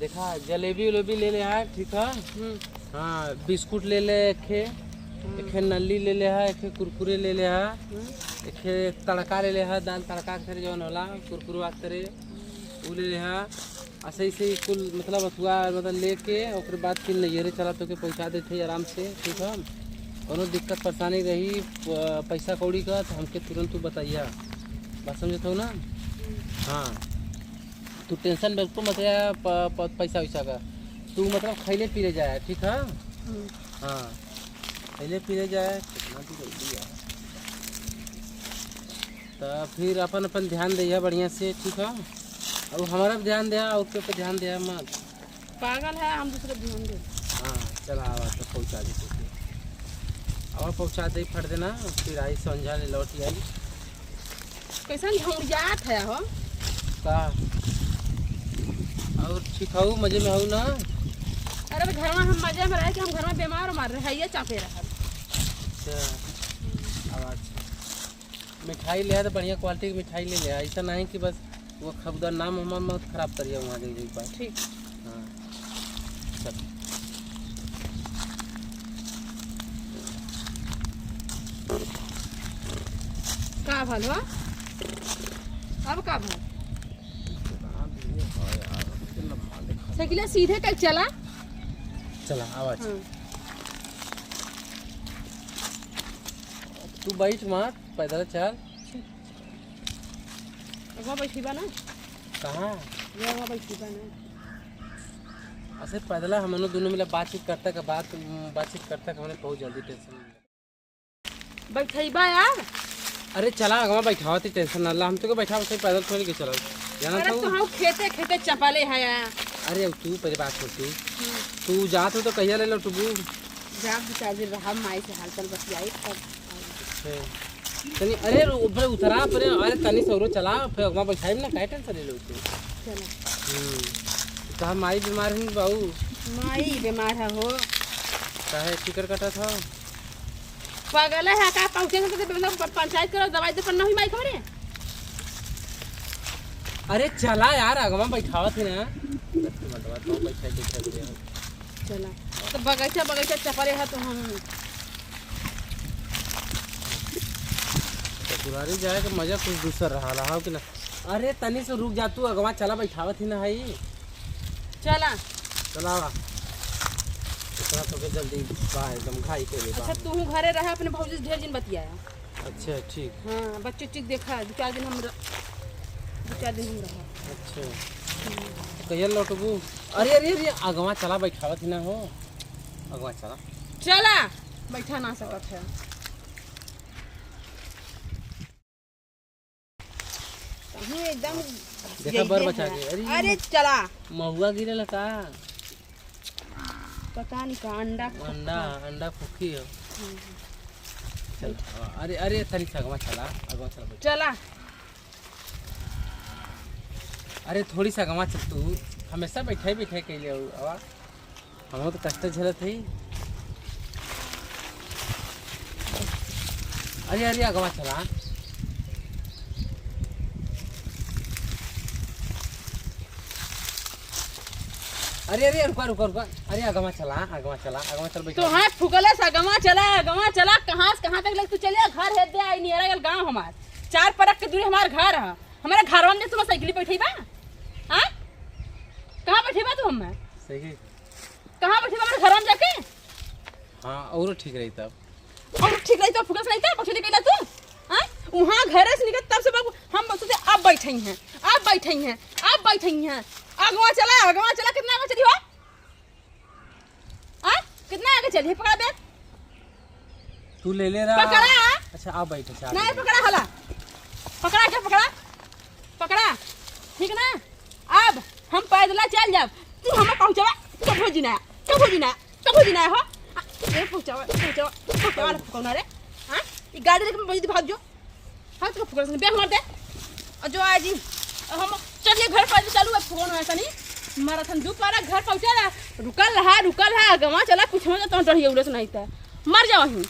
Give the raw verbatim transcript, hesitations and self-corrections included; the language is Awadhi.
देखा, जलेबी उलेबी ले लेहा, ठीक है? हम्म। हाँ, बिस्कुट ले ले एक ठे, हम्म। एक ठे नल्ली ले लेहा, एक ठे कुरकुरे ले लेहा, हम्म। एक ठे तड़का ले लेहा, दाल तड़का के तरे जौन होला, कुरकुरवा के तरे, उ ले लेहा। ऐसे ऐसे ही कुल, मतलब, अथुआ, मतलब, लेके ओकरे बाद फिर नैहरे चला, तोके पहुँचा देते हैं आराम से, ठीक है? कोनो दिक्कत परेशानी रही, प-, पैसा कौड़ी का, तो हमके तुरंत तू बताइया। बात समझत हो ना? हम्म। हाँ। तू tension बिल्कुल मत ले, प-, प-, पैसा वैसा का। तू मतलब खैले पीले जाए, ठीक है? हम्म। हाँ, खैले पीले जाए, कितना भी जल्दी है। तो फिर अपन, अपन ध्यान दे बढ़िया से, ठीक है? और हमारा भी ध्यान दे, और के पे ध्यान दे मत। पागल है, हम दूसरे ध्यान दे। हाँ, चला आवा तो पहुँचा दे तोके। और पहुँचा दे, फट देना, फिर आई संझा ले लौट आई। कैसन झौंझात है हो? का? और ठीक हऊ, मजे में हऊ ना? अरे, अब घर में हम मजे में रहे कि हम घर में बीमार उमार रहे, हइये चापे रहल। अच्छा, आवाज। मिठाई ले आ तो बढ़िया quality की मिठाई ले ले आ, ऐसा नहीं कि बस वो खबदा नाम हमार मत खराब करिए वहाँ जाइए एक बार। ठीक। हाँ। चल। का भल हो? अब का भल? साइकिल सीधे कर चला। चला, आवाज। हाँ। तू बैठ मार, पैदल चल। अगवा बैठी बा ना? कहाँ? ये अगवा बैठी बा ना? असे पैदल हमनो दोनों मिला बातचीत करता का बात, बातचीत करता का हमने बहुत जल्दी tension ले। बैठई बा यार। अरे चला, अगवा बैठावत ही, tension ना ला, हम तो के बैठावत ही, पैदल थोड़ी के चलल। जाना अरे था तो वो? हम खेते, खेते चपले है यार। अरे अब तू पहले बात करती। हम्म। तू जात हो तो कहिया ले लौटबू? जा दो चार दिन रहा, माई से हाल चाल बतियाई तब। अच्छा। तनी, अरे, रो-, ऊपर उतरा, पर, अरे, तनी सौरो चला, फिर अगवा बैठाई ना, काहे tension ले लो तू? चला। हम्म। कहा माई बीमार है बाऊ? माई बीमार है हो। काहे टिकट कटा था? पागल है का? पहुँचे से तो मतलब प-, पंचायत करो, दवाई दे पर नहीं माई खबरे। अरे चला यार, अगवा बैठावत है ना। मंडवा तो बैठा के चल दे। चला। तो बगैचा, बगैचा चपरे है तो हम। ससुरारी जाए के मजा कुछ दूसर रहा, हो कि ना? अरे तनी से रुक जा तू, अगवा चला, बैठावत ही ना है। चला। चलावा। इतना तो के जल्दी बा, एकदम घाई के ले बा। अच्छा, तू घरे रहा, अपने भौजी से ढेर दिन बतियाया। अच्छा, ठीक। हाँ, बच्चे उच्चे देखा, दो चार दिन हम रह-, दो चार दिन हम रहा। अच्छा। हम्म। कहिया लौटबू? अरे, अरे, अरे, अगवा चला, बैठावत ही ना हो। अगवा चला। चला, बैठा ना सकत है। तहूँ एकदम देखा बर यही बचा है। के, अरे, अरे, चला। महुआ गिरेला का? पता नहीं का अंडा अंडा, खोखा। अंडा खोखी हो। हम्म। चल, अरे, अरे, तनी सा अगवा चला, अगवा चला बैठ। चला। अरे, थोड़ी सा अगवा चल तू, हमेशा बैठे बैठे कैले हो, आवा। हम तो कष्ट झेलत हई। अरे, अरे, अगवा चला। अरे, अरे, रुका, रुका, रुका। अरे, अगवा चला, अगवा चला, अगवा चल, बैठ। तो हाथ फुकले से अगवा चला, अगवा चला, कहाँ से कहाँ तक लग तू चलिया, घर है दे आई नियरा गल गाँव हमार। चार परक के दूरी हमार घर है। हमारे घरवा में तुम साइकिल बैठी बा? हाँ? कहाँ बैठी बा तू हमें? सही। कहाँ बैठी बा हमारे घरवा में जाके? हाँ, और ठीक रही तब। और ठीक रही तब, फुकस रही तब, बकचोदी कैला तू? हाँ? वहाँ घरे से निकल तब से बाबू, हम बस से अब बैठे हैं, अब बैठे हैं, अब बैठे हैं। अगवा चला, अगवा चला, कितना आगे चली हो? आ? कितना आगे चली? पकड़ा बैग। तू ले ले रहा। पकड़ा। अच्छा, आप बैठो, चार नहीं, लोग। पकड़ा हला। पकड़ा, क्या पकड़ा? पकड़ा। ठीक ना? अब हम पैदला चल जाब। तू हमें पहुँचावा। कभो जी ना, कभो जी ना, कभो जी ना हो। आ, ए, पहुँचावा, पहुँचावा, पहुँचावा, कौन रे? हाँ? ये गाड़ी लेके मैं भाग जो। हाँ, तो फुकरा से बैग मार दे। और जो आज ही, अब हम चलिए घर पर चालू है, फोन है सनी। मारा थन दू पारा घर पहुँचा रहा। रुकल रहा, रुकल रहा, गवा चला, कुछ हो जाता हूँ, डरिए उड़े से नहीं था। मर जाओ ही।